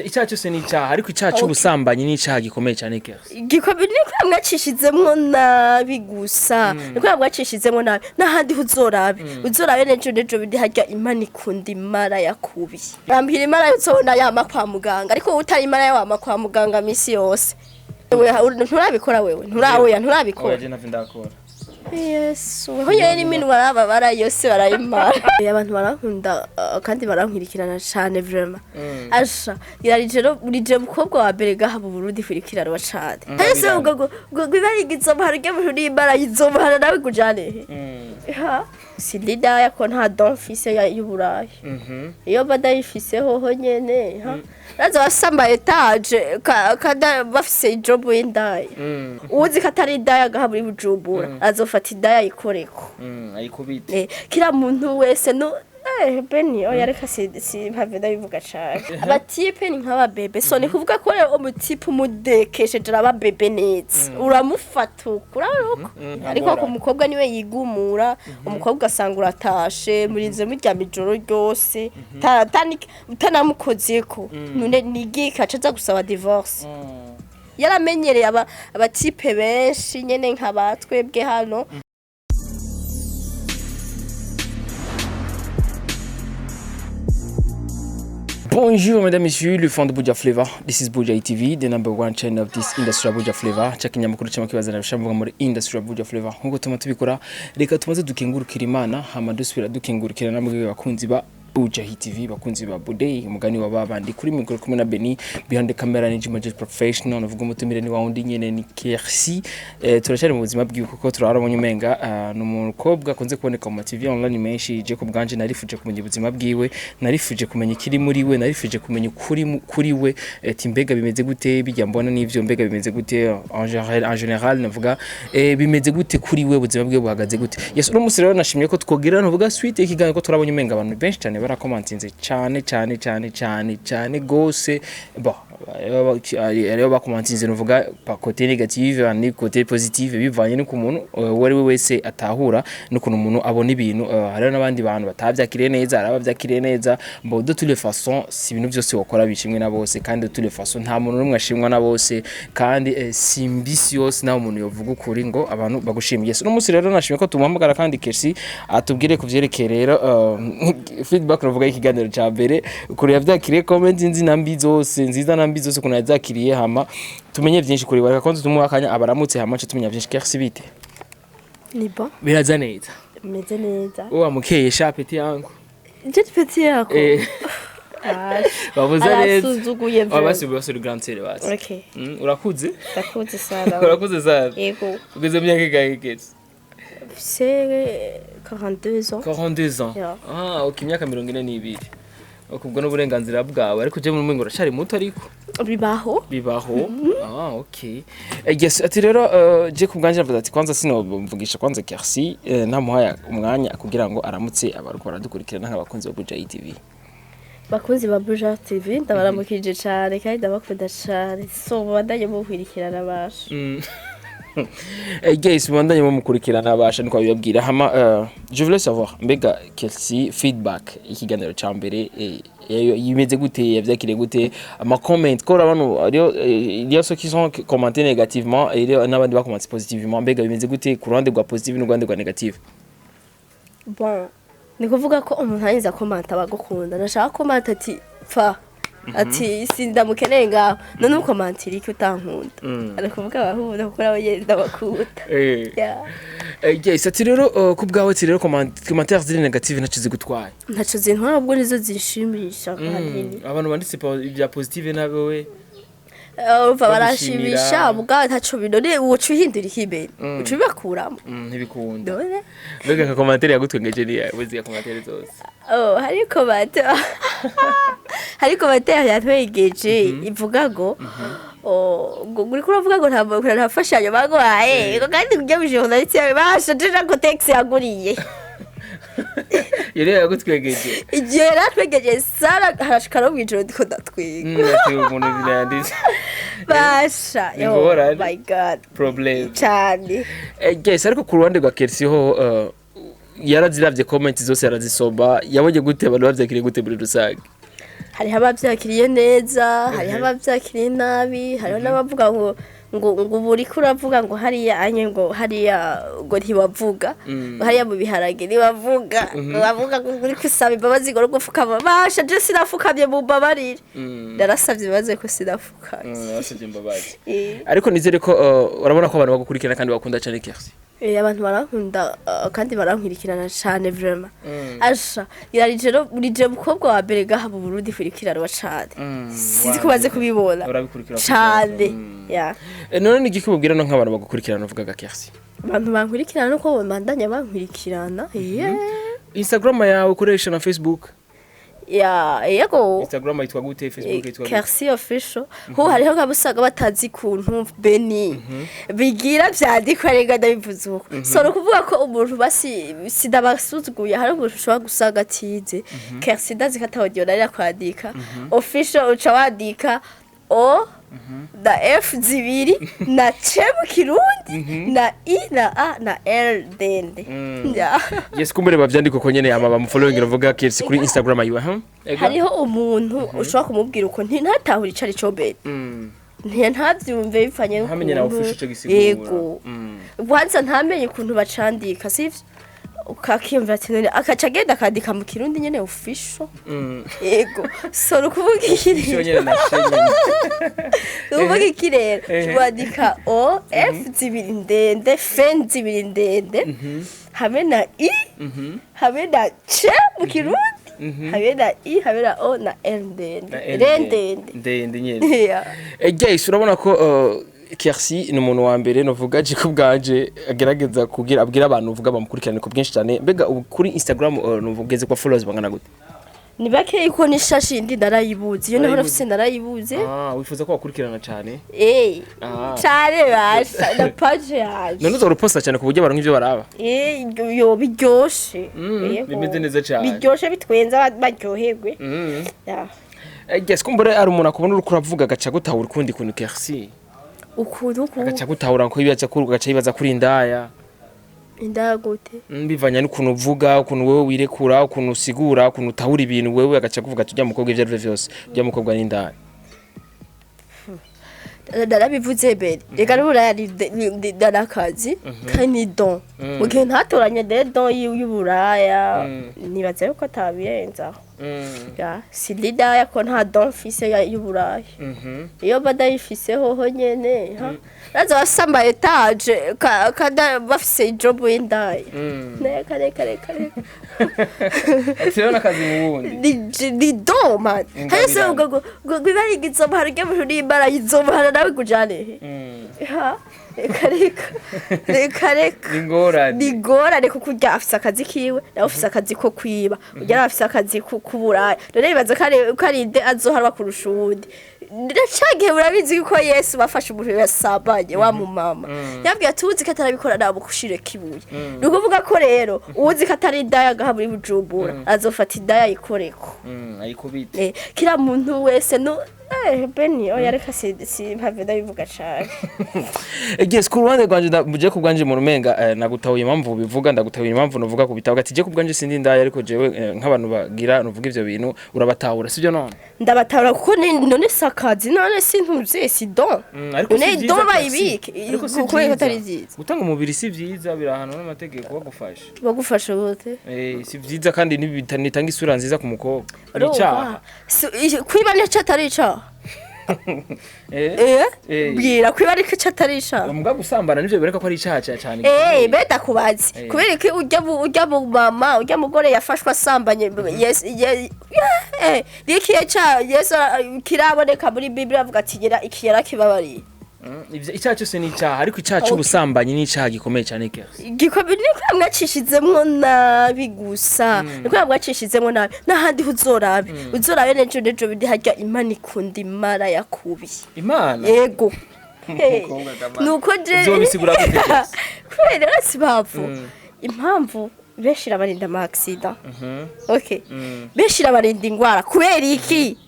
Icyaha cyose ni icyaha, ariko icyaha cy'ubusambanyi ni icyaha gikomeye cyane kese. Igikombe ni ko mwacishizemwo nabi gusa, niko mwacishizemwo nabi n'ahandi uzorabe, uzorabe nejo nejo bindi harya. Imana ikunda imara yakubi rambira imara uzobona yama kwa muganga, ariko wowe utari imara wama kwa muganga misi yose. Wewe nturabikora, wewe nturaoya, nturabikora. Oya, je ntavyo ndakora. Yesu, ho nyene n'iminwa arababara yose barayimara. Abantu barankunda, kandi barankurikirana cane vraiment. Asha irarije rero urije mukobwa wa mbere gaha mu Burundi kurikiranwa cane. Hese ubwo ngo ibarigizo mparge mu n'imbara yizomara nawe kujane he? Ha sindi daya ko nta don mfise y'uburayi. Iyo mba ndayifise hoho nyene ha naza basamba étage kada bafise ijob y'indaya. Uzi ko atari indaya gaha muri Bujumbura azofata indaya ayikoreko. Ayikubite. Kila muntu wese no Beni oya, reka si mpave ndabivuga cane. Abatipe ni nk'aba bébé, so ni kuvuga ko rero umutipe umudekesheje araba bébé neza, uramufata uko urabona uko, ariko ku mukobwa niwe yigumura. Umukobwa asanga uratashe murinze muryama ijoro ryose utanamukozeko, none nigika aca aza gusaba divorce. Yaramenyereye aba abatipe benshi nyene nka batwebwe hano. Bonjour mesdames, messieurs, le fans de Buja Flavor. This is Buja TV, the number one channel of this industry Buja Flavor. Cha kinyamakuru cyama kibazana bishamvuga muri industry Buja Flavor. Nkuko tuma tubikora, reka tumaze dukengurukira Imana, hama dusubira dukengurukira namwe bakunzi ba Buja TV, bakunzi ba Budey, umugani wa babandi kuri mikoro kumwe na Beni, behind the camera ni Jim Professional, navuga umutumire ni wawundi nyene ni Kersi. Turacyari mu buzima bwiwe kuko turarabonye umenga ni umukobwa akunze kuboneka mu ma TV online menshi. Je ku bwanje narifuje kumenya ubuzima bwiwe, narifuje kumenya ikiri muri we, narifuje kumenya ukuri kuri we. Ati mbega bimeze gute bijya mbona n'ivyo, mbega bimeze gute en général, navuga bimeze gute kuri we, ubuzima bwiwe buhagaze gute? Yes, uno munsi rero nashimye ko twogira navuga suite ikiganiro, ko turabonye umenga abantu benshi cyane barakomantinze cyane cyane cyane cyane cyane gose. Bon, hariho bakomantinze nuvuga pa côté négative ni côté positive, bivanye n'uko umuntu uwo ari we wese atahura n'ukuntu umuntu abona ibintu. Hariho n'abandi bantu batavyakiriye neza, hari abavyakiriye neza. Bon, de toutes les façons, si ibintu byose wakora bishimwe na bose, kandi de toutes les façons nta muntu n'umwe ashimwa na bose, kandi si mbisi yose naho umuntu yovuga ukuri ngo abantu bagushimiye. Yes, uno munsi rero nashimye ko tumuhamagara kandi Kersi atubwire ku vyerekeye rero feedback navuga y'ikiganiro ca mbere, ukuntu yavyakiriye, comment nzi na mbi zose, nziza na mbi zose, ukuntu yavyakiriye, hama tumenye vyinshi kuri we. Reka kwanza tumuhe akanya abaramutse, hama ce tumenya vyinshi. Kersi, bite? Ni bon. Biraza neza? Meze neza. Uwa mukeye sha petit yangu. Je petit yako. Bavuze neza. Arasuzuguye. Oh, basi basi uri grand sœur basi. Okay. Urakuze. Ndakuze sana. Urakuze sana. Yego. Ugeze mu myaka ingahe, Kersi? C'est 42 ans. 42 ans. Yeah. Ah, ok, imyaka 42. Ok, ubwo n'uburenganzira bwawe, ariko je muri ngo uracari muto ariko. Bibaho. Bibaho. Ah, ok. Yes, ati rero je ku bwanje navuze ati kwanza sinomvugisha kwanza Kersi ntamuhaye umwanya kugira ngo aramutse abariko baradukurikirana nk'abakunzi ba Buja TV. Bakunzi ba Buja TV, ndabaramukije cyane kandi ndabakunda cyane, so mubandanye mukwirikirana basha. Guys, mubandanye mumukurikirana abasha niko babibabwira. Hama je voulais savoir mbega Kersi, feedback ikiganiro ca mbere yimeze gute, yavyakiriye gute, ama comment ko urabona hariyo il y a ceux qui sont commenté négativement et il y a n'abandi bakommente positivement. Mbega bimeze gute ku ruhande rwa positive n'uruhande rwa négative? Bon, ni kuvuga ko umuntu arinze akomanta abagukunda, nashaka komanta ati pfa, ati sindamukeneye ngaho, none ukomantira iki utankunda? Ari kuvuga abahunda kuko nabo nyene ndabakunda. Yeah. Yes, ati rero ku bwawe ati rero commentaire ziri négative ntaco zigutwaye? Ntaco zintwara, ubwo nizo zinshimisha ahanini. Abantu banditse ibya positive nawe we Urumva bagushimira. Baranshimisha ubwawe, ntaco binone woca uhindura ikibere uca ubibakuramo. Ntibikunda. None Mbega nka commentaire yagutwengeje ni yawe ziya commentaire zose? Oh, hariko bate yatwegeje ivuga ngo oh, ngo uriko uravuga ngo nta mfashanyo baguhaye, ngo kandi ujya mu journaliste yawe bashaje na Kotex yaguriye. Yari yagutwengeje? Igihe yaratwegeje sara harashika no mw'ijoro ndiko ndatwiga. Ati umuntu ibintu yanditse. Basha Ni yo ingorane. My God. Problem. Cane. Yes, ariko ku ruhande rwa Kersi ho yaraziravye comment zose, yarazisoma, yabonye gute, abantu bavyakiriye gute muri rusange? Hariho abavyakiriye neza, hariho abavyakiriye nabi, hariho n'abavuga ngo ubu uriko uravuga ngo hariya anye, ngo hariya ngo ntibavuga, ngo hariya mu biharage ntibavuga, ngo bavuga ngo uri gusaba imbabazi, ngo uri gupfukama. Basha, je sinafukamye, mumbabarire, narasavye imbabazi ko sinafukamye. Wasabye imbabazi. Eh. Ariko nizere ko urabona ko abantu bagukurikirana kandi bakunda cyane, Kercy. Abantu barankunda, kandi barankurikirana cane vraiment. Asha, irarije rije mukobwa wa mbere gaha mu Burundi kurikiranwa cane. Sinzi ko baze kubibona. Urabikurikira. Cane. Ya. None ni igiki ubwira no nk'abantu bagukurikirana uvugaga, Kercy? Abantu bankurikirana nuko bandanya bankurikirana. Yeah. Instagram yawe ukoresha na Facebook? Ya, yego. Instagram yitwa gute? Facebook yitwa gute? Kercy Official. Ho hariho nk'abusaga batazi kuntu Beni bigira vyandikwa, rega ndabivuze uko. So no kuvuga ko umuntu basi sidabasuzuguye, hari umuntu ushobora gusanga atize. Kercy ndazi ko ataho narira kwandika. Official uca wandika O na F zibiri na C mu Kirundi na I na A na L ndende. Ya. Yes, kumbure bavyandika uko nyene ama bamufollowing, uvuga Kercy kuri Instagram yiwe, ha? Ego. Hariho umuntu ushobora kumubwira uko ntatahura ico ari co Beni. Ntavyumve bipfanye. Ntamenye na n'ukuntu. official ico gisigura. Yego. Kwanza ntamenye ukuntu bacandika, sivyo? Ukakiyumvira ati none akaca agenda akandika mu Kirundi nyene official. Yego, so ni ukuvuga iki Ico rero? nyene na shenye. Ni ukuvuga iki rero? Wandika O F zibiri ndende, F zibiri ndende, hamwe na I, hamwe na C mu Kirundi, hamwe na I, hamwe na O na L ndende, R ndende. Ndende nyene. Yeah. Guys, urabona ko Kercy ni umuntu wa mbere novuga je ko bwanje agerageza kugira abwira abantu uvuga bamukurikirane ku bwinshi cyane. Mbega ubu kuri Instagram nuvugeze kwa followers bangana gute? Ni bakeyi ko n'ishashi indi narayibuze, iyo naho Warayibuze? nafise narayibuze. Ah, wifuza ko bakurikirana cyane? Eh. Ah. Cane basha na page yaje. None uzora uposta cyane ku buryo abantu nk'ivyo baraba? Eh, yo biryoshe. Yego. Bimeze neza cane. Biryoshe, bitwenza, baryoherwe. Ya. Yes, kumbure ari umuntu akubona uriko uravuga agaca gutahura ukundi kuntu, Kercy. Ukuntu uku? Agaca gutahura ko yibaza ko agaca yibaza kuri indaya. Indagute? Bivanye n'ukuntu uvuga, ukuntu wewe wirekura, ukuntu usigura, ukuntu utahura ibintu wewe, agaca kuvuga ati ujya mukobwa ivyo arivyo vyose, ujya mukobwa n'indaya. Narabivuze mbere reka, n'uburaya ni n'akazi kandi ni don. Mu gihe ntatoranye de don y'uburaya, nibaza yuko atabirenzaho. Ya, si ndidaya ko nta don mfise y'uburaya. Iyo mba ndayifise hoho nyene ha naza basamba étage kada bafise ijob y'indaya. Reka, reka, reka, reka. Ati rero n'akazi mu wundi. Ni don, man. Ingabirano. Hese ngo ngo ibara izomuhara ryo n'imbara izomuhara nawe kujane he? Ha, reka, reka, reka, reka. Ni ingorane. Ni ingorane kuko urya afise akazi kiwe, nawe ufise akazi ko kwiba, urya nawe afise akazi k'uburaya. None bibaza ko ari nde azoharwa kurusha uwundi? Ndacagihe urabizi yuko Yesu bafashe umuntu yasambanye wa mumama, yabwiye ati uzi ko atarabikora ntabwo kushire kibuye. Ni ukuvuga ko rero uwuzi ko atari indaya ngaha muri Bujumbura azofata indaya yikoreko. Ayikubite. Kila muntu wese no Beni oya, reka si mpave ndabivuga cane. Yes, ku ruhande rwanje muje ku bwanje mu rumenga, nagutahuye impamvu bivuga, ndagutahuye impamvu nuvuga ku bitabo ati je ku bwanje sindi ndaya, ariko jewe nk'abantu bagira nuvuga ivyo bintu urabatahura, sivyo none? Ndabatahura kuko none si akazi, none si ntuzi, si don. Ariko si none vyiza don kasi. Bayibike Ariko si kuko atari vyiza. vyiza. Gutanga umubiri si vyiza, birahanwa n'amategeko bagufasha. Bagufasha gute? Si vyiza kandi ntibitanga isura nziza ku mukobwa, ni icaha. Kwiba nico atari icaha? Bwira, kwiba ariko ico atari icaha? Mbwa, gusambana nivyo biboneka ko ari icaha cyane. Beda kubazi. Kubera ko ujya mu mama, ujya mugore yafashwe asambanye, yes nikiye ca Yesu kiraboneka muri Bibiliya avuga ati gira iki yarakibabariye. Icyaha cyose ni icyaha, ariko icyaha cy'ubusambanyi ni icyaha gikomeye cyane, Kercy. Gikomeye niko mwacishizemwo nabi gusa, niko mwacishizemwo nabi n'ahandi uzorabe, uzorabe nejo bindi harya Imana ikunda imara yakubi. Imana? Yego. Hey, Mukobwa kamana. nuko je Uzobisigura gute, Kercy? Kubera si impamvu, impamvu benshi irabarinda ama accident, okay, benshi irabarinda ingwara. Kubera iki?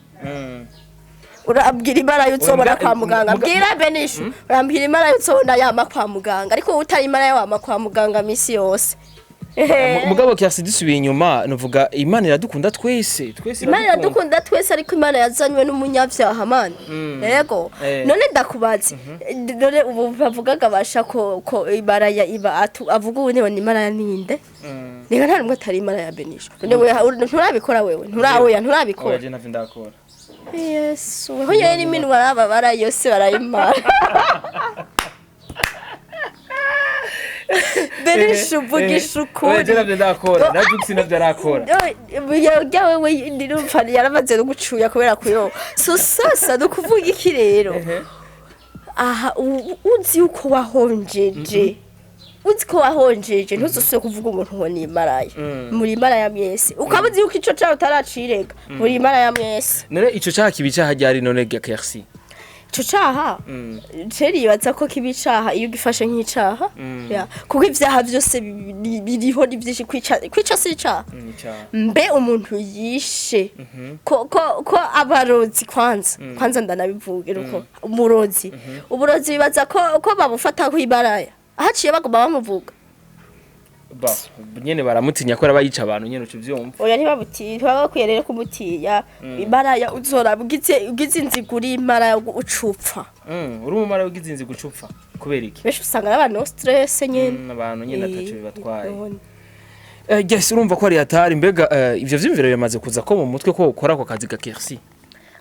Urabwira imara y'uzobona kwa muganga, bwira Benishu, urambwira imara y'uzobona yama kwa muganga, ariko wowe utari imara wama kwa muganga misi yose. Mugabo Kercy, dusubiye inyuma, nuvuga Imana iradukunda twese, twese. Imana iradukunda twese, ariko Imana yazanywe n'umunyabyaha, man. Yego. None ndakubaze, none ubu bavugaga basha ko imaraya iba avuga ubu niba ni imaraya ninde? Reka, nta numwe atari imaraya ya Benisho. None wewe nturabikora? Wewe nturaoya, nturabikora? Oya, je ntavyo ndakora. Yesu, weho nyene n'iminwa arababara yose barayimara. Benisho, uvugisha Oya, ukuri. je ntavyo ndakora, na Jux ntavyo arakora. Yarya wewe, ndirumva yaramaze no gucuya kubera kuyo. So sasa ni ukuvuga iki rero aha? Uzi yuko wahonjeje, uzi ko wahonjeje, ntuzosubire kuvuga umuntu ngo ni imaraya. Muri imaraya mwese. Ukaba uzi yuko ico cawe utaracirega, muri imaraya mwese. None ico caha kiba icaha ryari none ga Kercy? Ico caha ceri yibaza ko kiba icaha iyo ugifashe nk'icaha. Ya, kuko ivyaha vyose biriho ni vyinshi. Kwica si icaha? Mbe umuntu yishe ko abarozi, kwanza ndanabivugira uko, umurozi, uburozi bibaza ko babufata kw'ibaraya haciye bagomba bamuvuga. Ba nyene baramutinya ko araba yica abantu nyene, uco uvyumva. Oya, ntibabutinya, ntibaba bakwiye rero kumutinya. Imaraya uzora ugize inzigo, uri imaraya ucupfa. Uri umumara ugize inzigo ucupfa kubera iki? Benshi usanga ari abantu stress nyene. Abantu nyene ataco bibatwaye. None. Yes, urumva ko ari hatari. Mbega ivyo vyumviro bimaze kuza ko mu mutwe ko ukora ako kazi ga Kercy?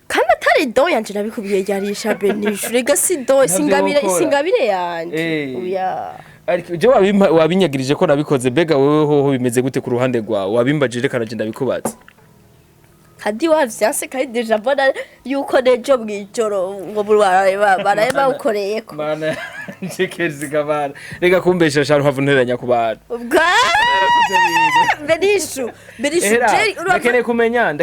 Kandi atari don yanje, nabikubwiye ryarisha Benisho, rega si don. Ntabyo Singabire. wokora. Singabire yanje. Oya. Ariko je wabinyagirije ko nabikoze. Mbega wewe hoho bimeze gute ku ruhande rwawe? Wabimbajije, reka nanje ndabikubaza. Kandi wavyanse, kandi déjà mbona yuko nejo mw'ijoro ngo baraye bawukoreyeko. Mana nje Kercy kabana, reka kumbesha shanu mpamvu nteranya ku bantu. Ubwa Benishu, Benishu. Ehera, Jerry, ndakeneye kumenya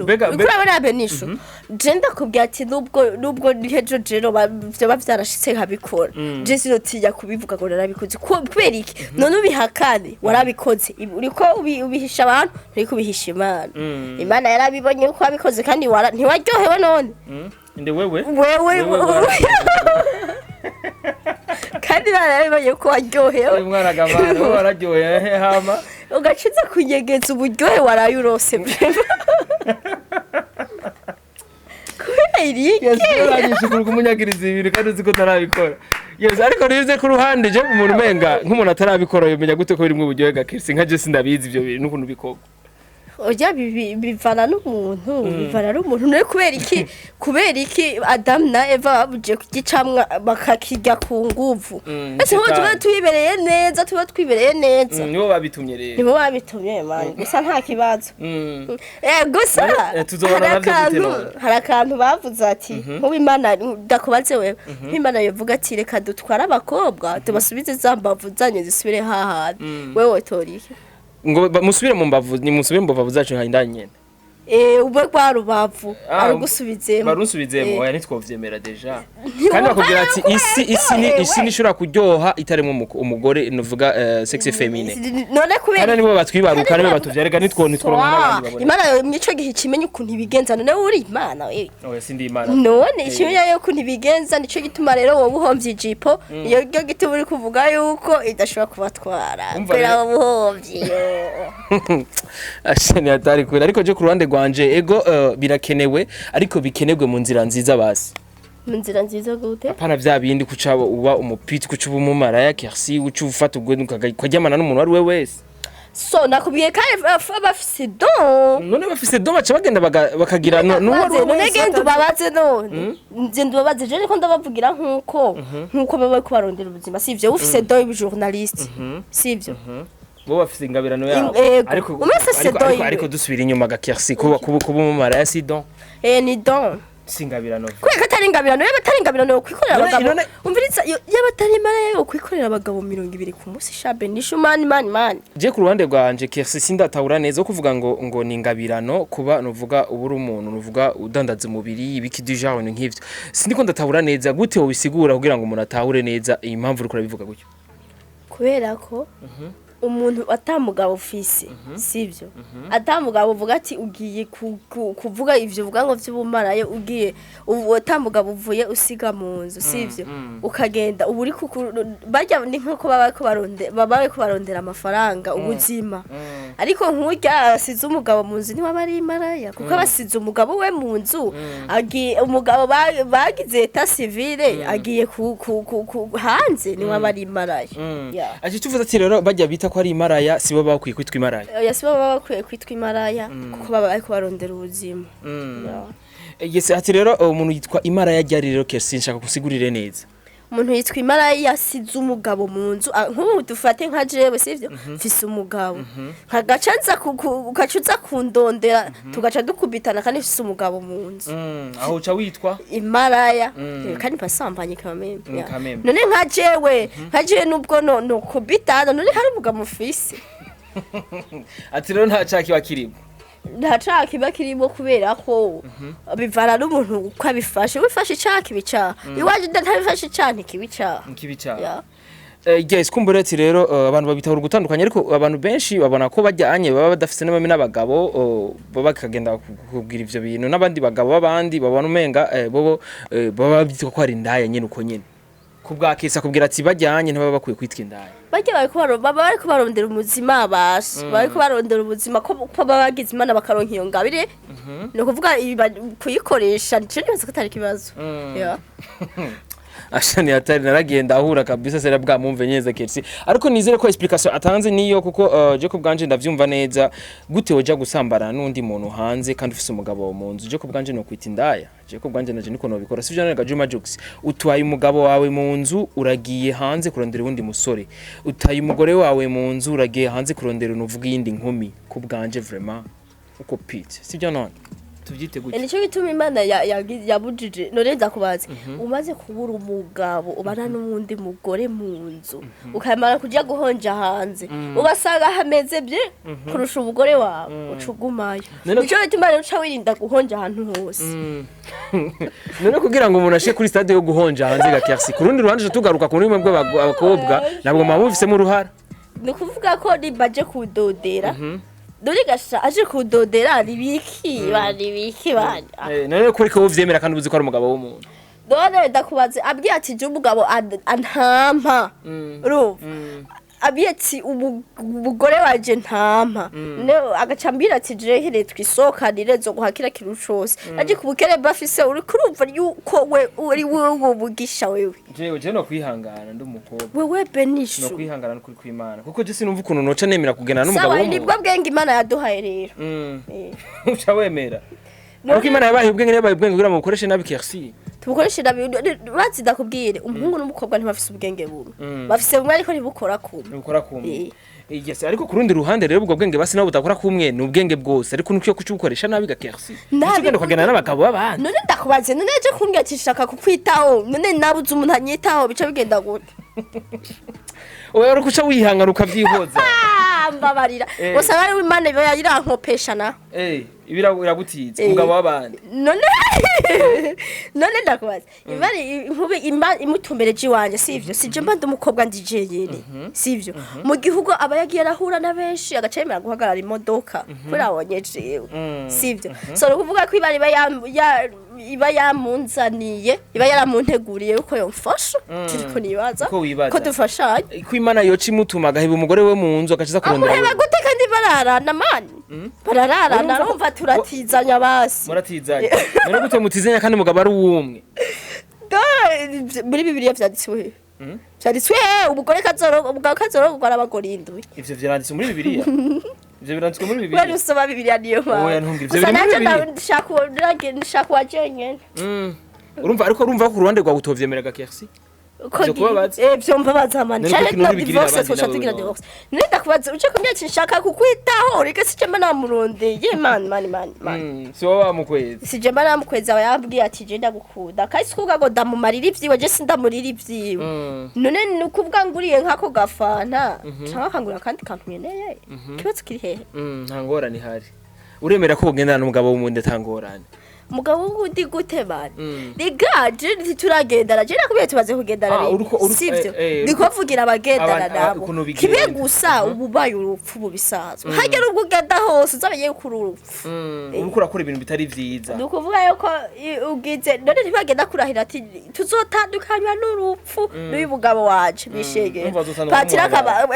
mbega urabona Benishu, je ndakubwira ati nubwo hejo jero vyoba vyarashitse nkabikora, je sinotinya kubivuga ngo narabikoze. Kubera iki none ubihakane? Warabikoze. Uriko ubihisha abantu, uriko ubihisha Imana. Imana yarabibonye yuko wabikoze, kandi ntiwaryohewe none. Inde wewe? Wewe. Wewe. Kandi Imana yarabibonye ko waryohewe. Uyu mwana gabana, wowe wararyohe hama. Ugaciza kunyegeza uburyohe waraye urose vraiment. Kubera iki? Yes, uranyishe kuri kumunyagiriza ibintu kandi uzi ko utarabikora. Yes, ariko nize ku ruhande je umuntu umenga nk'umuntu atarabikora yomenya gute ko birimwo uburyohe ga Kercy? Nka je sindabizi ivyo bintu n'ukuntu bikorwa. Oya, bivana n'umuntu. None kubera iki Adamu na Eva babuje kugicamwa bakakirya ku nguvu? Ese Shetani. Tuba twibereye neza. Nibo babitumye rero. Nibo babitumye, man. Gusa nta kibazo. Gusa None, tuzobana hari navyo gute akantu none? Hari akantu bavuze ati nk'ubu Imana, ndakubaze wewe, nk'Imana yovuga ati reka dutware abakobwa tubasubize za mbavu zanyu zisubire hahandi, wewe wotora iki? Ngo musubire mu mbavu, ni musubire mu mbavu zacu nka indani nyene. Ube rwa rubavu Ah, arugusubizemo. Barunsubizemo? Oya, ntitwovyemera déjà. Kandi bakubwira ati isi ni waryohewe. Isi nishobora kuryoha itarimo umugore, nuvuga sexe féminin. None kubera Kandi nibo batwibaruka, Kandi nibo batuvyara, reka nitworonka n'abandi babone. Imana mico gihe ikimenya ukuntu ibigenza. None uri Imana wewe? Oya, sindi Imana. None ikimenya yuko ntibigenza, nico gituma rero wowe uhomvye ijipo. Iyo ryo gituma uri kuvuga yuko idashobora kubatwara. Umva kubera rero. wowe uhomvye yo. Ashani hatari kwera, ariko je ku ruhande rwanje ego, birakenewe, ariko bikenerwe mu nzira nziza basi. Mu nzira nziza gute? Apana vya bindi kuca uba umupiti, kuca uba umumaraya Kercy, uca ufata ubwo ukaryamana n'umuntu uwo ari we wese. So nakubwiye kandi bafise don. None bafise don, baca bagenda bakagira n'uwo ari we none wese. Genda ubabaze, none genda ubabaze. Je niko ndabavugira nkuko baba bariko barondera ubuzima, sivyo? Ufise don y'ubujournaliste, sivyo? Bo bafise ingabirano yabo. Ego. Ariko Umwe afise ariko, don ariko, yiwe. ariko dusubira inyuma ga Kercy, kuba umumaraya si don. Ni don. Si ingabirano. Kubera ko atari ingabirano, yaba atari ingabirano yo kwikorera abagabo. Umviriza, yaba atari imana yo kwikorera abagabo 20 ku munsi, shabe nishu, mani mani mani. Je ku ruhande rwanje Kercy sindatahura neza kuvuga ngo ni ingabirano kuba nuvuga uba uri umuntu nuvuga udandaza umubiri, ibiki du genre, ibintu nk'ivyo. Sindiko ndatahura neza gute wobisigura kugira ngo umuntu atahure neza iyi mpamvu uriko urabivuga gutyo. Kubera ko Umuntu atamugabo ufise, sivyo? Atamugabo uvuga ati ugiye kuvuga ivyo uvuga ngo vy'ubumaraye, ugiye ubu atamugabo uvuye usiga mu nzu, sivyo? Ukagenda ubu uri barya ni nkuko baba bariko baba bariko barondera amafaranga, ubuzima. Ariko nk'urya asize umugabo mu nzu, niwe aba ari imaraya, kuko aba asize umugabo we mu nzu, agiye umugabo bagize état civil, agiye ku hanze, niwe aba ari imaraya. Yeah. Ati tuvuze ati rero bajya bita ko ari imaraya sibo bakwiye kwitwa imaraya. Oya, sibo baba bakwiye kwitwa imaraya, kuko baba bariko barondera ubuzima. Yeah. Yes, ati rero umuntu yitwa imaraya ryari rero? Kersi, nshaka kusigurire neza. Umuntu yitwa imaraya yasize umugabo mu nzu. Nk'ubu dufate nka jewe, sivyo? Mfise umugabo, nkagaca nza ugaca uza kundondera, tugaca dukubitana kandi mfise umugabo mu nzu. Aho uca witwa imaraya. Kandi mpasambanye kameme. Yeah. Kameme. None nka jewe nubwo no kubitana, none hari umugabo mufise? Ati rero nta cyaha kiba kirimo. Nta caha kiba kirimo, kubera ko bivana n'umuntu uko abifashe. Wifashe icaha kiba icaha, iwaje ntabifashe icaha ntikiba icaha. Kiba icaha. Yeah. Yes, kumbura ati rero abantu babitahura gutandukanye, ariko abantu benshi babona ko bajyanye baba badafise n'abami n'abagabo, baba bakagenda kubwira ivyo bintu n'abandi bagabo b'abandi, babona umenga bobo baba babyitwa ko ari indaya nyene uko nyene. Kubwa kesa kubwira ati bajyanye ntibaba bakwiye kwitwa indaya. Barya baba bariko barondera ubuzima, basi bariko barondera ubuzima, ko baba bagize Imana bakaronka iyo ngabire, ni ukuvuga kuyikoresha nico nibaza ko atari ikibazo. Yeah. Ashani hatari naragenda ahura kabisa sera bwa mumve neza Kersi, ariko nizere ko explication atanze niyo, kuko je ku bwanje ndavyumva neza. Gute woja gusambana n'undi muntu hanze kandi ufise umugabo mu nzu? Je ku bwanje no kwita indaya, je ku bwanje naje niko nobikora, sivyo? None Juma Jux, utwaye umugabo wawe mu nzu, uragiye hanze kurondera uwundi musore, utaye umugore wawe mu nzu, uragiye hanze kurondera unuvuga iyindi nkumi. Ku bwanje vraiment uko pite, sivyo? None tuvyite gute? Nico gituma Imana yabujije. None ndakubaza, umaze kubura umugabo ubana n'uwundi mugore mu nzu, ukamara kuja guhonja hanze, ugasanga hameze bye kurusha umugore wawe, uca ugumayo. Nico gituma rero uca wirinda guhonja ahantu hose. None kugira ngo umuntu ashike kuri stade yo guhonja hanze ga Kersi, ku rundi ruhande tugaruka ku rurimi bw'abakobwa, ntabwo muba mubifisemo uruhara? Ni ukuvuga ko nimba aje kudodera, dore gasha aje kudodera, nibiki bani biki bani. None kuri ko uvyemera kandi uzi ko ari umugabo w'umuntu? None ndakubaze, abwiye ati je umugabo antampa, urumva? Abwiye ati umugore wanje ntampa, ne agaca ambwira ati je here twisokanire, zo guhakira kintu cose, aje ku bukere bafise, uri kurumva yuko we uri wewe mugisha wewe? Jewe je no kwihangana ndi umukobwa. Wewe No Benishu. kwihangana n'ukuri kw'Imana, kuko je sinumva ukuntu noca nemera kugendana n'umugabo Sawa, w'umuntu. nibwo bwenge Imana yaduhaye rero. Uca wemera, ariko Imana yabaye ubwenge, yabaye ubwenge kugira ngo mukoreshe nabi, Kersi. Tubukoreshe nabi. Urazi, ndakubwire, umuhungu n'umukobwa ntibafise ubwenge bumwe. Bafise bumwe ariko ntibukora kumwe. Nukora kumwe. Yes, ariko ku rundi ruhande rero ubwo bwenge basi nabo budakora kumwe ni ubwenge bwose, ariko nukwiye kucubukoresha nabi ga Kersi. Nabi. Ugenda ukagendana n'abagabo b'abandi. None ndakubaze, none aje kumbwira ati shaka kukwitaho, none nabuze umuntu anyitaho, bica bigenda gute? Oya, uri kuca wihangana ukavyihoza. Ah, mbabarira. Usanga ari Imana iba irankopesha na Ibira iragutiza umugabo w'abandi. None ndakubaza, imana inkubi imutumbereje iwanje, sivyo? Sije mba ndi umukobwa, ndi jenyene, sivyo? Mu gihugu aba yagiye arahura na benshi, agaca yemera guhagarara imodoka kubera abonye jewe, sivyo? So ni ukuvuga ko ibara iba yamunzaniye, iba yaramunteguriye yuko yomfasha, turiko nibaza. Uko wibaza. Ko dufashanya. Ko Imana yoca imutuma agaheba umugore we mu nzu agaciza kurondera Amuheba wewe. gute kandi bararana mani? Barararana. Urumva turatizanya basi. Muratizanya? None gute mutizanya kandi umugabo ari uwumwe? Muri Bibiliya vyanditswe, vyanditswe umugore kazoro, umugabo kazorongorwa n'abagore indwi. Ivyo vyanditswe muri Bibiliya? Ivyo biranditswe muri Wewe Bibiliya? usoma Bibiliya, niyo mpamvu. Oya, ntumbwire. Ivyo Gusa biri muri nanje Bibiliya? ndashaka uwa jenyene. Urumva, ariko urumva ko ku ruhande rwawe utovyemeraga, Kersi. Ko Ivyo kubabaza? Vyombabaza mani. None Cyane kuki none na ubigirira divorce, abandi twoca nawe tugira none? divorce. None ndakubaza, uje kumbwira ati nshaka kukwitaho, reka sije mba namurondeye mani mani mani mani. Si wowe wamukwezi. Sije mba namukweza, aba yambwiye ati je ndagukunda, kandi si kuvuga ngo ndamumarira ivyiwe, je sindamurira ivyiwe. None ni ukuvuga nguriye nk'ako gafanta canke akangurira akandi kantu nkeneye, ikibazo kiri hehe? Nta ngorane ihari. Uremera ko ugendana n'umugabo w'umundi ata ngorane? Umugabo wundi gute bana? Rega je ntituragendana, je nakubwiye tumaze kugendana Ah, rimwe. uriko Sivyo? Eh, Ndiko mvugira abagendana nabo. Ukuntu bigenda. Kimwe gusa, ubu ubaye urupfu mu bisanzwe, hagera ubwo ugenda hose uzamenye yuko uri urupfu. Uriko urakora ibintu bitari vyiza. Ni ukuvuga yuko ugize none ntibagenda kurahira ati tuzotandukanywa n'urupfu n'uyu mugabo wanje bishegera. Numva azotandukanywa Patira akaba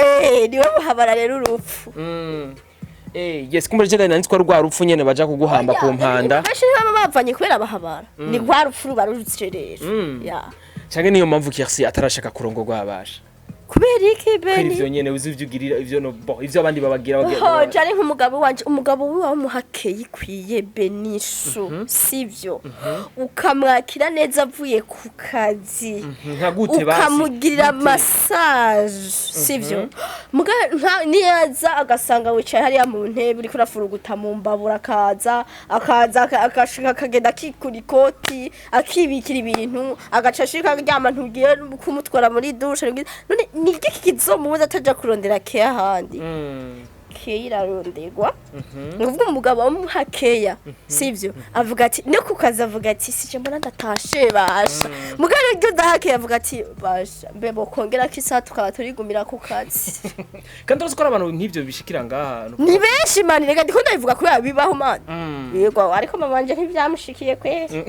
niwe muhabara rero urupfu. Yes, kumbe je nari nzi ko ari rwa rupfu nyene baja kuguhamba ku mpanda. Benshi ntibaba bavanye kubera bahabara, ni rwa rupfu ruba rurutse rero. Ya. Canke niyo mpamvu Kersi atarashaka kurongorwa abasha? Kubera iki? Kubera Beni? Ivyo nyene uzi ivyo ugirira ivyo, no bon, ivyo abandi babagira bagira. Oh, jari nk'umugabo wanje, umugabo wiwe wamuhakeye ikwiye, Benishu, sivyo? Ukamwakira neza avuye ku kazi, Nka gute basi? ukamugirira Gute? massage, sivyo? Muga niyaza agasanga wicaye hariya mu ntebe uriko urafuruguta mu mbabura, akaza akashika akagenda akikura ikoti, akibikira ibintu, agaca ashika aryama, ntugiye kumutwara muri douche, none ni iki kizomubuza ataja kurondera keya ahandi? Keya iraronderwa. Ni ukuvuga umugabo wamuha keya, sivyo? Avuga ati no ku kazi, avuga ati sije mbona ndatashe basha. Mugabo iryo udaha keya, avuga ati basha mbe bokongera ko isaha tukaba turigumira ku kazi. Kandi urazi ko ari abantu nk'ivyo bishikira ngaha? Ni benshi mani, reka ndiko ndabivuga kubera bibaho mani. Yego, ariko mama wanje ntibyamushikiye kweri.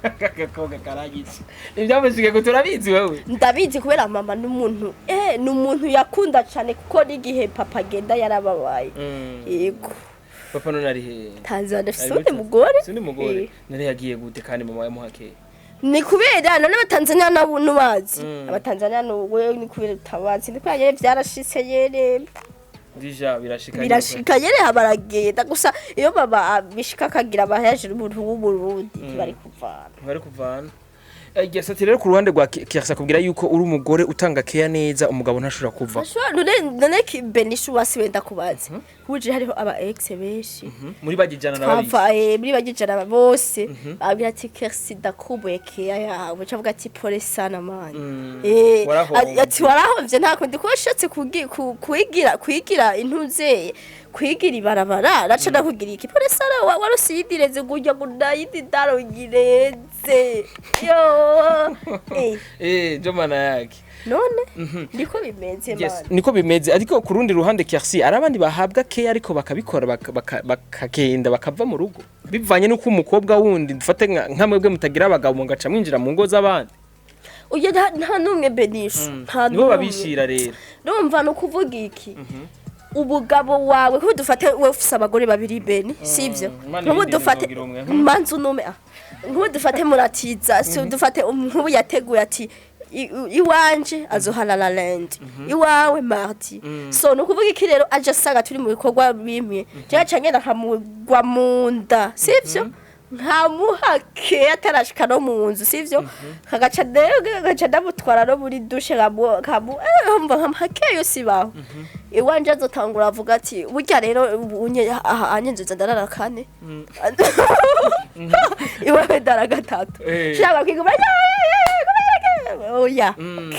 Agakobwa karagice ntibyamushikiye ngo turabizi wewe. Ndabizi kubera mama n'umuntu ni umuntu yakunda cyane, kuko n'igihe papa agenda yarababaye. Yego. Papa none ari he? Tanzania, afise Ari uwundi muri mugore. Undi mugore? None yagiye gute kandi mama yamuhakeye? Ni kubera none abatanzania nabo nubazi. Abatanzania nuwe ni kubera utabazi, ni kubera nyene vyarashitse nyene. Déjà birashika nyene. Birashika nyene, baragenda gusa. Iyo baba bishika akagira abayaje umuntu w'Uburundi, ntibari kuvana. Bari kuvana. Yes, ati rero ku ruhande rwa Kersa kubwira yuko uri umugore utanga keya neza, umugabo ntashobora kuva. Ashobora none Benishu wasi wenda kubazi huje hariho aba ex benshi. Muri bagijana na babiri. Twava muri bagijana bose babwira ati Kersi ndakumbuye keya yawe, cavuga ati pole sana man. Warahombye. Ati warahomvye, nta kundi kuba ushatse kuyigira intuze kuyigira ibarabara naca ndakugira iki, pole sana warusiyidireze gurya ngo ndayindi ndarongireze yo. Njo maana yake. None niko bimeze. Yes, Man. niko bimeze, ariko ku rundi ruhande Kersi ari abandi bahabwa keya ariko bakabikora bakagenda bakava mu rugo bivanye n'uko umukobwa wundi dufate nka mwebwe mutagira abagabo mugaca mwinjira mu ngo z'abandi. Oya, nta n'umwe Benishu, nta Nibo n'umwe. Babishira rero. Ndumva ni ukuvuga iki, ubugabo wawe kuko dufate wowe ufise abagore babiri Beni, sivyo? Imana Nk'ubu irinde. dufate Nzogira umwe. Manzu nume nk'ubu dufate muratiza, si dufate nk'ubu yateguye ati iwanje azoharara lundi, iwawe mardi. So ni ukuvuga iki rero, aje asanga turi mu bikorwa bimwe, jewe ca ngenda nkamugwa mu nda, sivyo? Nkamuha keya atarashika no mu nzu, sivyo? Kagaca rero gaca ndamutwara no muri douche, nkamu mva nkamuha keya yose ibaho. Iwanje azotangura avuga ati burya rero unye aha anye nzoza ndarara kane, iwawe ndara gatatu. Shaka kwiguma oya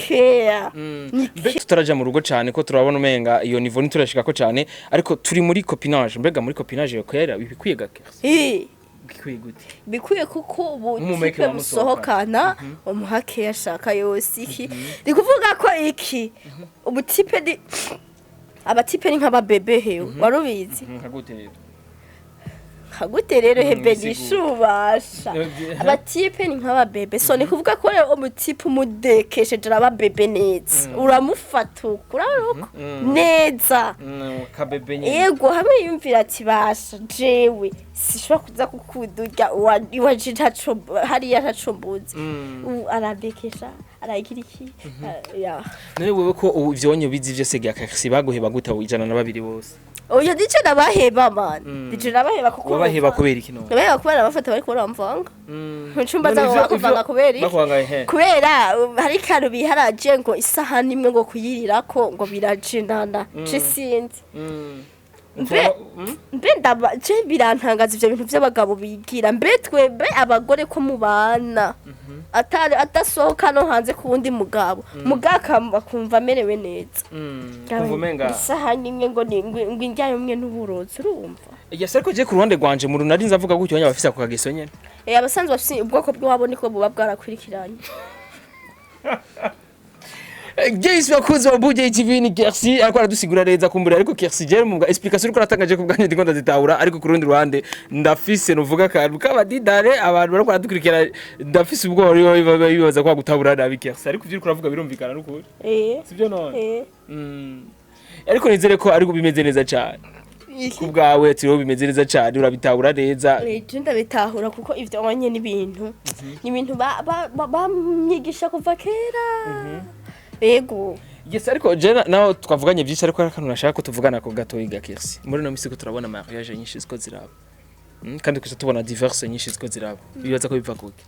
keya ni. Mbe tutaraja mu rugo cyane ko turabona umenga iyo niveau ntiturashikako cyane, ariko turi muri copinage. Mbega muri copinage yo kwera ibikwiye ga Kersi? Bikwiye gute? Bikwiye kuko ubu Nk'umumeke type wamusohokana. musohokana umuha keya ashaka yose. Iki ni kuvuga ko iki ubutipe ni abatipe ni nk'ababebe hewe, wari ubizi? Nka gute rero? Nka gute rero? Hebe. Bisigura. Nishubasha abatipe ni nk'ababebe. So ni kuvuga ko rero umutipe umudekesheje araba bebe neza, uramufata uko urabona uko neza. Kabebe nyine. Yego, hamwe yumvira ati basha jewe sishobora kuza kukudurya iwaje ntaco hariya ntaco mbuzi. Ubu arandekesha aragira iki. Ya. None wewe ko ubu ivyonyo bizi vyose gya Kersi, baguheba gute 102 bose? Oya, ndice nabaheba man, ndice nabaheba kuko Wabaheba kubera iki none? Nabaheba kubera abafata bariko baramvanga mu cumba zabo. None Bakuvanga kubera iki? Bakwanga he? Kubera hari kantu biharaje ngo isahani imwe ngo kuyirirako ngo birajinana, ce sinzi. Mbe mbe ndaba je birantangaza ivyo bintu vy'abagabo bigira. Mbe twebwe abagore ko mubana atari adasohoka no hanze ku wundi mugabo, mugaka akumva amerewe neza. Kumva umenga Isahani imwe ngo ni ngo indya imwe n'uburozi, urumva? Yes, ariko je ku ruhande rwanje mu runari nzavuga gutyo abafise ako kageso nyene. Abasanzwe bafise ubwoko bw'iwabo niko buba bwarakurikiranye. Guys, bakuzi wa Buja TV, ni Kercy ariko aradusigura neza kumbura. Ariko Kercy, je mu explication uriko aratangaje ku bwanjye ndiko ndazitahura, ariko ku rundi ruhande ndafise nuvuga akantu k'abadidare abantu bariko baradukurikira, ndafise ubwoba bibaza ko gutahura nabi Kercy, ariko ivyo uriko uravuga birumvikana n'ukuri. Sivyo none? Eh. Ariko nizere ko ariko bimeze neza cyane ku bwawe, ati rero bimeze neza cyane, urabitahura neza. Je ndabitahura kuko ivyo wanye n'ibintu bamyigisha kuva kera, yego. Yes, ariko je naho twavuganye byinshi, ariko hari akantu nashaka ko tuvugana ko gatoyi ga Kercy. Muri no misi ko turabona mariage nyinshi ziko ziraba, kandi kusa tubona divorce nyinshi ziko ziraba, bibaza ko biva kuki?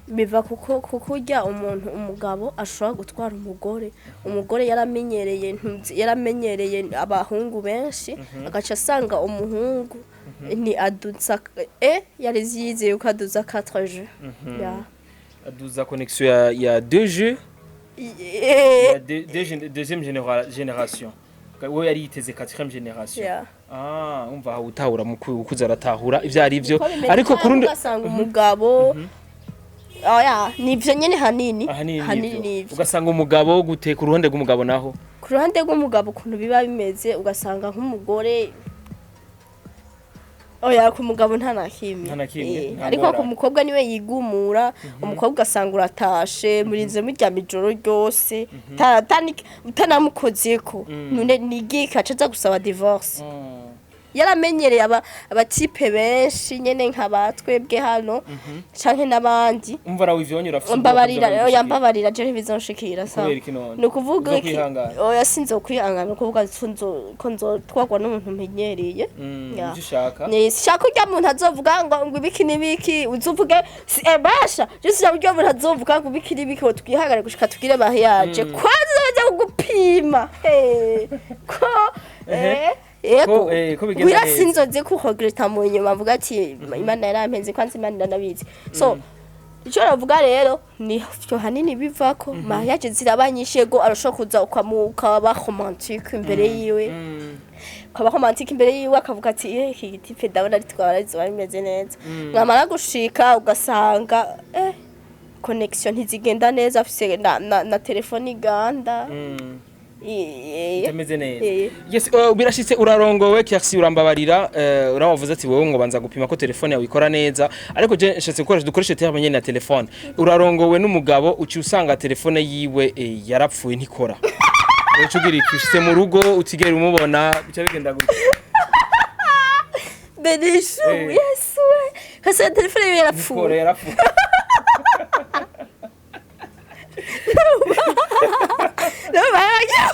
Biva kuko urya umuntu umugabo ashobora gutwara umugore, umugore yaramenyereye yaramenyereye abahungu benshi, agaca asanga umuhungu ni aduza yari yizeye ko aduza 4G ya. Aduza connexion ya 2G. Ya deuxième génération, we yari yiteze quatrième génération. Ah, umva aho utahura mu kuza aratahura ivyo ari byo. Uko bimeze. Ariko ku rundi Ugasanga umugabo, oya, nivyo nyene hanini. Ahanini hanini nivyo. Nivyo. Ugasanga umugabo gute ku ruhande rw'umugabo naho? Ku ruhande rw'umugabo ukuntu biba bimeze, ugasanga nk'umugore, oya, ku mugabo nta na kimwe. Nta na kimwe, nta Ariko ngorane. ku mukobwa niwe yigumura. Umukobwa ugasanga uratashe murinze muryama ijoro ryose utanamukozeko, none nigika aca aza gusaba divorce? Yaramenyereye aba types benshi nyene nka batwebwe hano canke n'abandi. Umva rawe ivyo urafise. Mbabarira, oya, mbabarira, je ntibizonshikira sawa. Kubera iki none? Ni ukuvuga iki? Uzokwihangana? Oya, sinzokwihangana. Ni ukuvuga ko nzotwarwa n'umuntu mpenyereye. Ya. Ivyo ushaka. Ni shaka urya muntu azovuga ngo ibiki n'ibiki, uzovuge basha je sinshaka urya muntu azovuga ngo ibiki n'ibiki, ngo twihangane gushika tugire mariage, kwanza baza kugupima. Ko yego. Ko bigenda Wira neza. Sinzoze kuregretta mu nyuma mvuga ati Imana yarampenze. Kwanza Imana iranabizi. So icyo navuga rero ni vyo hanini bivako mariage ziraba nyinshi. Yego, arashobora kuza ukaba romantique imbere yiwe, ukaba romantique imbere yiwe, akavuga ati iki gitipe ndabona ari twara rizoba rimeze neza. Mwamara gushika ugasanga connexion ntizigenda neza, afise na telefone iganda. Itameze neza. Yes, birashitse urarongowe Kercy, urambabarira, urawavuze ati wowe ngo banza gupima ko telefone yawe ikora neza, ariko je nshatse gukoresha dukoreshe terme nyene ya telefone. Urarongowe n'umugabo, uci usanga telefone yiwe yarapfuye, ntikora. Uca ugira iki? Ushitse mu rugo utigera umubona, bica bigenda gutya. Benishu. Yesu we, kase telefone yiwe Ntikora. Yarapfuye. Yarapfuye. No baragira.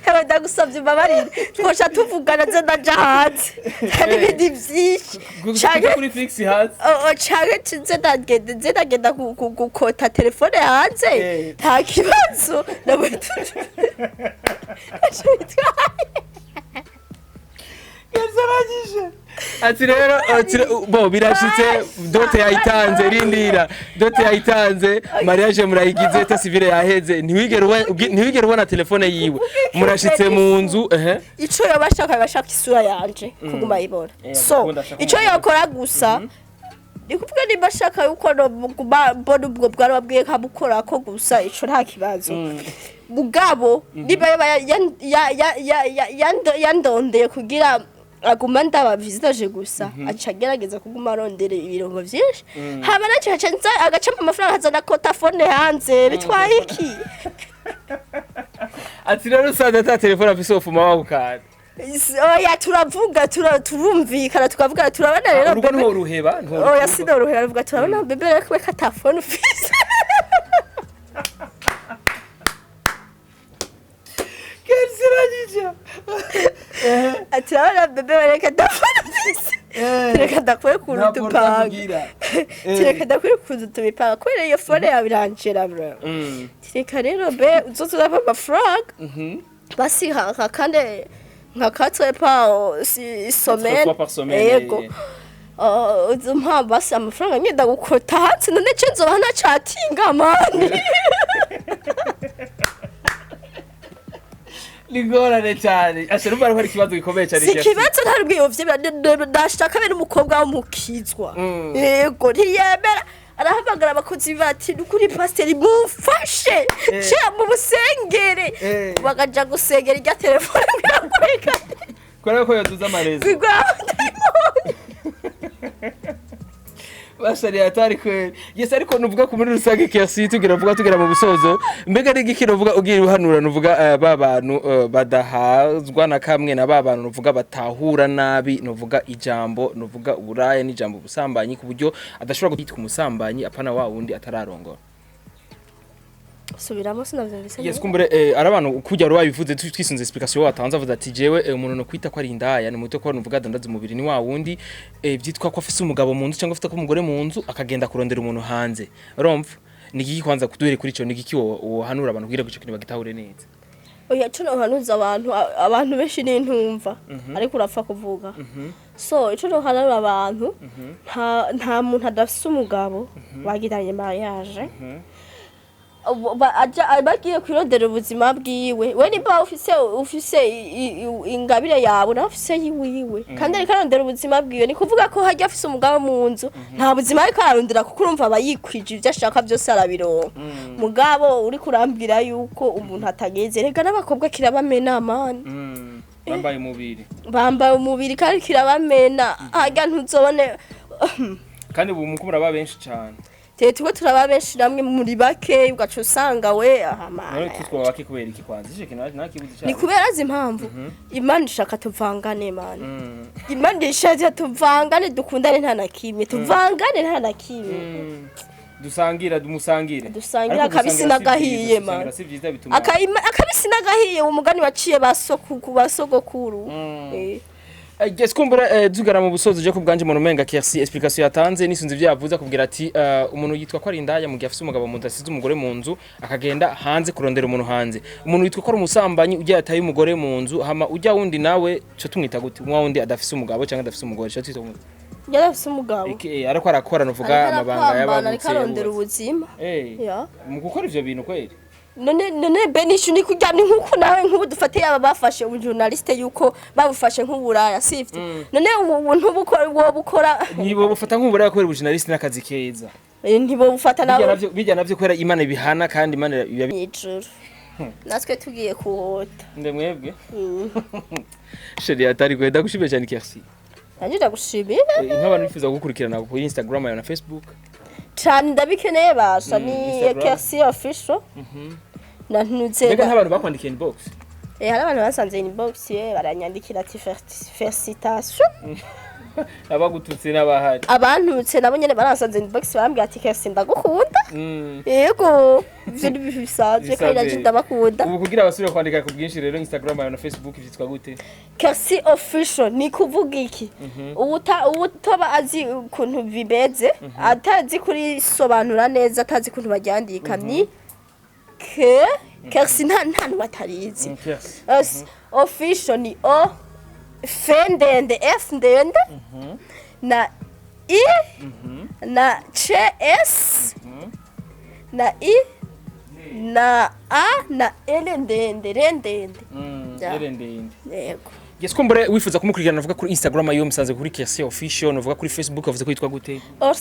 Hewe, ndagusavye umbabarire, twosha tuvugana nze ndaja hanze, hari ibindi vyinshi. Kuja kuri fix hasi. Oh, canke nze ndagenda gukota telefone hanze. Nta kibazo nabwo ntaco bitwaye. Ati rero bo birashitse, dot yayitanze, rindira, dot yayitanze, mariage murayigize, état civil yaheze, ntiwigera ubona telefone yiwe. Murashitse mu nzu ehe. Ico yoba ashaka, yoba ashaka isura yanje kuguma ayibona. So akunda, ashaka ico umugore. yokora gusa ni kuvuga nimba ashaka yuko noguma mbona ubwo bwanwa bwiwe nkamukorako gusa, ico nta kibazo. Mugabo niba yoba yandondeye kugira aguma ndaba visage gusa, aca agerageza kuguma arondera ibirungo vyinshi, hama naco aca agacamo amafaranga azana kota phone hanze, bitwaye iki? Ati rero usanze ata telefone afise, wofuma wawukana? Oya, turavuga, turumvikana, tukavugana, turabona rero. Urugo Bébé. ntiworuheba. Oya, sinorohera. Avuga turabona bébé rero ko ata phone ufise. Kercy. Ati urabona bébé, reka ata phone ufise, reka ndakwiye ukuntu dupanga, reka ndakwiye ukuntu tubipanga kubera iyo phone yawe iranjera bro. Reka rero be uzoza uraba amafaranga. Basi nka kane, nka quatre par semaine. Fois par semaine. Yego. Uzumpa basi amafaranga ngenda gukota hanze, none ce nzoba ntacatinga, man. Ni ingorane cyane, asha numva hari ikibazo gikomeye cyane. Si ikibazo, ntabwo ndashaka bene umukobwa w'umukizwa. Yego, ntiyemera, arahamagara abakozi bati: "Nukuri pasiteri mumfashe shira mu busengere." Bakaja gusengera irya telefone birakureka. Kubera ko yaduze amarezo. Bigwa dayimoni. Bashariye atari kweri. Yes, ariko nuvuga ko muri rusange Kersi, tugira vuga tugera mu busozo, mbega ari igiki nuvuga ugira uhanura, nuvuga ba bantu badahazwa na kamwe na ba bantu nuvuga batahura nabi, nuvuga ijambo nuvuga uburaya n'ijambo ubusambanyi, ku buryo adashobora kwitwa umusambanyi apana wa wundi atararongora? Subiramo, sinavyumvise Yes. neza. Kumbure ari abantu kujya rubabivuze, twisunze explication watanze, avuze ati jewe umuntu no kwita ko ari indaya ni muto ko nuvuga adandaza umubiri ni wa wundi byitwa ko afise umugabo mu nzu cyangwa afite ko umugore mu nzu, akagenda kurondera umuntu hanze. Urumva ni igiki kwanza kuduhere kuri ico, ni igiki wohanura abantu kugira ngo ico kintu bagitahure neza? Oya, ico nohanuza abantu, abantu benshi n'intumva, ariko urapfa kuvuga. So ico nohanura abantu, nta muntu adafise umugabo bagiranye mariage bagiye kwirondera ubuzima bwiwe. We nimba ufise ingabire yawe, nawe ufise yiwiwe, kandi ariko arondera ubuzima bwiwe. Ni kuvuga ko harya afise umugabo mu nzu nta buzima ariko ararondera, kuko urumva aba yikwije, ibyo ashaka byose arabironka. Mugabo uriko urambwira yuko umuntu atageze, rega n'abakobwa kirabamena, man. Bambaye umubiri. Bambaye umubiri kandi kirabamena, harya ntuzobone. Kandi ubu muko muraba benshi cyane. Twe turaba benshi, namwe muri bake, ugaca usanga we ahamana. None twitwa bake kubera iki kwanza? Ico kintu nakibuze cyane. Ni kubera azi impamvu Imana ishaka tuvangane, mana. Imana ishaka tuvangane, dukundane, nta na kimwe, tuvangane nta na kimwe. Dusangira, dumusangire. Dusangira Ariko akabisi gusangira si n'agahiye, vyiza, man. gusangira si vyiza, bituma Akabisi n'agahiye, umugani waciye basogokuru. Yes, kumbura tugana mu busozo, je kubwanje umuntu umenga Kersi explication yatanze nisunze ivyo yavuze, akubwira ati umuntu yitwa ko ari indaya mu gihe afise umugabo mu nzu, asize umugore mu nzu akagenda hanze kurondera umuntu hanze. Umuntu yitwa ko ari umusambanyi ujya yataye umugore mu nzu. Hama ujya wundi nawe cyo tumwita gute? Umwa wundi adafise umugabo cyangwa adafise umugore, cyo twita gute? Yari afise umugabo. Ariko arakora nuvuga Ariko amabanga arapambana, y'abagutse. Ariko arondera ubuzima. Ya. Mu gukora ivyo bintu kweri. None benishu ni kurya, ni nkuko nawe nk'ubu dufate yaba bafashe ubujournaliste yuko babufashe nk'uburaya, sivyo? None ubu ntubukora, wo bukora. Nibo bufata nk'uburaya kubera ubujournaliste n'akazi keza. Ntibobufata Bijya nawe. navyo, bijya navyo kubera Imana ibihana, kandi Imana Mw'ijuru natwe tugiye kuhota. Nde mwebwe. Chérie, atari kwe, ndagushimiye cyane Kersi. Nanjye ndagushimiye. Nk'abantu bifuza gukurikirana kuri Instagram yawe na Facebook? Cane, ndabikeneye basha. Ni Instagram. Kersi Official na ntuze. Mbega nk'abantu bakwandikiye inbox? Hari abantu basanze inbox ye baranyandikira ati félicitation. Abagututse n'abahari? Abantutse nabo nyene baransanze inbox, barambwira ati: "Kersi, ndagukunda." Yego, ivyo ni ibintu bisanzwe kandi nanje ndabakunda. Ubu kugira abasubire kwandika ku bwinshi rero, Instagram yawe na Facebook vyitwa gute? Kersi Official. Ni kuvuga iki? Uwutoba azi ukuntu bimeze, atazi kurisobanura neza, atazi ukuntu baryandika, ni ke Kersi, nta n'umwe atarizi. Kersi. Official ni O F ndende, F ndende na I na C S na I na A na L ndende, R ndende. Ya. Ere ndende. Yego. Yes, kumbure wifuza kumukurikirana, navuga kuri Instagram yo musanze kuri Kersi Official, navuga kuri Facebook avuze ko yitwa gute? All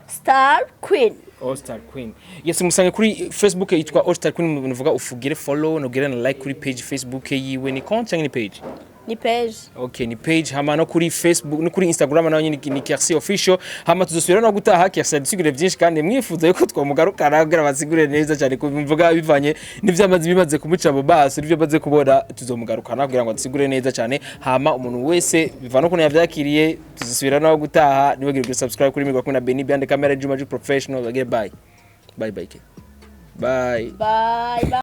Star Queen. All Star Queen. Yes, musange kuri Facebook yitwa All Star Queen, nuvuga ufugire follow, nugire na like kuri page Facebook yiwe. Ni compte cyangwa ni page? Ni page. Okay, ni page. Hama no kuri Facebook no kuri Instagram nayo nyine ni Kersi Official. Hama tuzosubira no gutaha, Kersi adusigure byinshi, kandi mwifuza yuko twamugarukana kugira basigure neza cyane ko mvuga bivanye n'ivyamaze bimaze kumuca mu maso n'ivyo maze kubona, tuzomugarukana kugira ngo adusigure neza cyane. Hama umuntu wese bivana ukuntu yavyakiriye, tuzosubira no gutaha. Nibagire subscribe kuri Migwa na Benny behind the camera, Juma Ju Professional. Bagire bye bye bye bye. Bye bye.